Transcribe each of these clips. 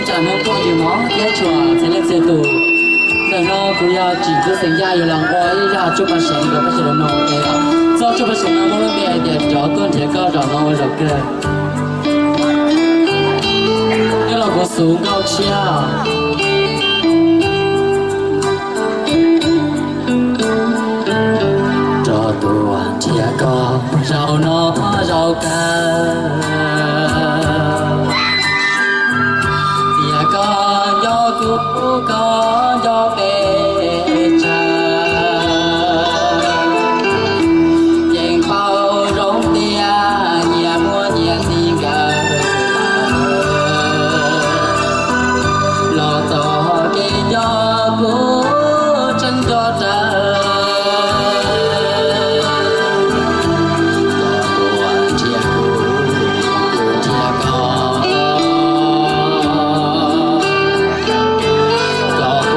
Tsam no phooj ywg mog thiab tsoom txhia leej txhia tus, ntawm no kuv yog Tsim Tub Xeem Yaj yuav los ua ib zaj tsuj paj seev rau peb sawv daws mloog ua ke. Txoj tsuj paj seev no muaj lub npe hais tias Cov tuaj nrhiav koj zaum no ua zaum kawg. Nyob los kuv xub nkauj tshiab. Rov tuaj nrhiav koj zaum no zaum kawg, tias koj nco kuv, koj nco pes tsawg. Yeej paub zoo tias nyias muaj nyias txij nkawm, los txog kev nco kuv tseem nco rawv. Koj tuaj nrhiav kuv, kuv nrhiav koj, koj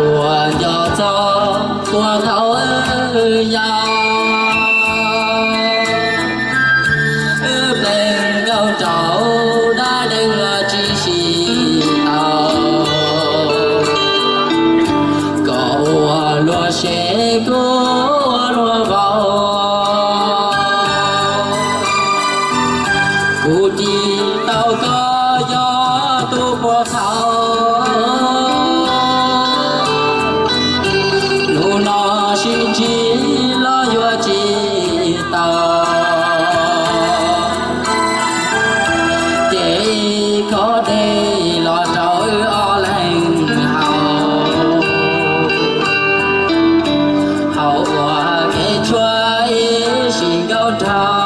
puas nco txog puag thaum yau, wb ple nkauj nraug dab deev los tsis sib tau. Koj ua luag sev, kuv ua luag vau, kuv cia tau koj yog tus puag thaum. Hnub no sib ntsib los yuav tsis tau, ces ib khob dej los rau wb ob leeg haus, haus ua kev tshuav ib sim nkauj nraug.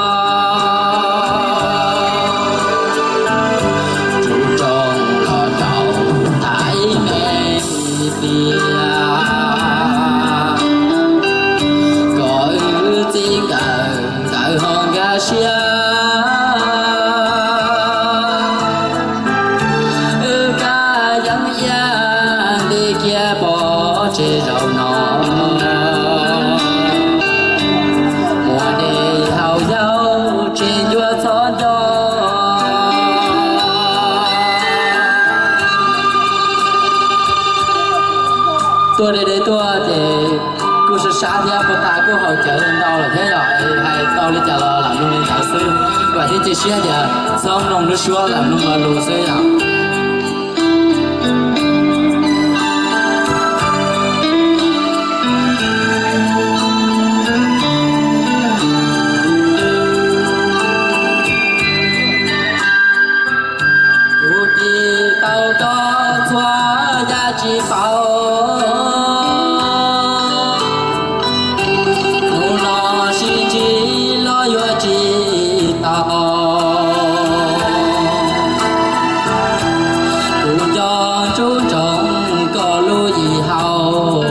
Tsuj tsoom los rau tham ib me tias, kom wb txij nkawm nkawd ho nkag siab. Wb kab yeeb iab nti kiag pov tseg zaum no, muaj dej haus yau tsis ncua txhob nco. Tuaj deb deb tuaj ces kuj sab sab thiab, puag ta kuj haus cawv ntau lawm thiab yom, hais tau li cas los lam mloog li ntawd xwb. Vam thiab cia siab tias txhob mloog lub suab, lam mloog lo lus xwb yom. Kuv cia tau koj txhua yam tsis paub, hnub no sib ntsib los yuav tsis tau. Kuv nco ntsoov ntsoov koj lub yim haus,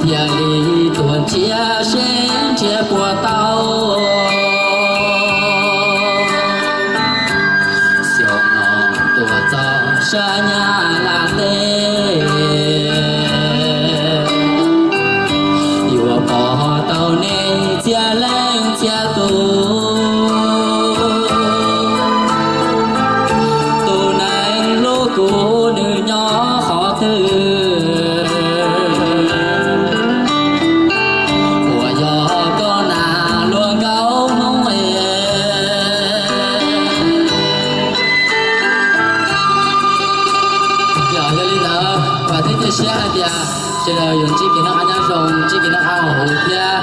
thiaj li tuaj nrhiav seb nrhiav puas tau. Xyoo no tuaj txog sab Nyab Laj teb, yuav pom tau nej txhia leej txhia tus. Tus neeg hlub kuv nws nyob qhov twg? Puas yog koj na luag nkauj Hmoob es? Yog li ntawd, vam thiab cia siab hais tias sawv daws yuav ntsib kev noj qab nyob zoo, ntsib kev noj qab haus huv thiab.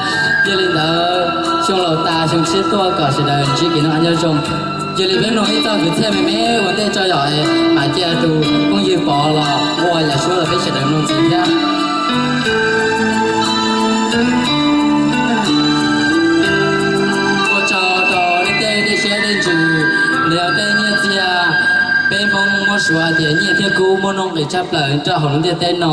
Yog li ntawd, xyoo laus tas xyoo tshiab tuaj kom sawv daws ntsib kev noj qab nyob zoo. Yog li peb mloog ib txoj kwv txhiaj me me ua ntej tso yom, mam cia tus phooj ywg Pov los ua yam suab los peb sawv daws mloog ntxiv thiab. Ua tsaug rau nej tej dej siab dej ntsws, los yog tej nyiaj txiag. Peb Hmoob muab suav tias nyiaj thiab kub muaj nuj nqis tshaj plaws nyob rau hauv lub ntiaj teb no,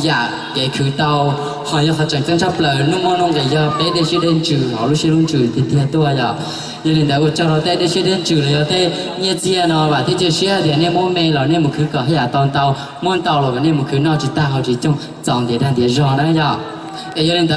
yam kev khwv tau. Ho yog qhov tseem ceeb tshaj plaws, nuj muaj nuj nqis yog peb dej siab dej ntsws hauv lub siab lub ntsws tiag tiag tuaj yom. Yog li ntawd ua tsaug rau tej dej siab dej ntsws los yog tej nyiaj txiag no, vam thiab cia siab tias nej muab me los nej mus khwv kom haj yam tau ntau, muaj ntau los kom nej mus khwv noj tsis tag haus tsis coob, txaus ntiav dag ntiav zog na yom. Es yog li ntawd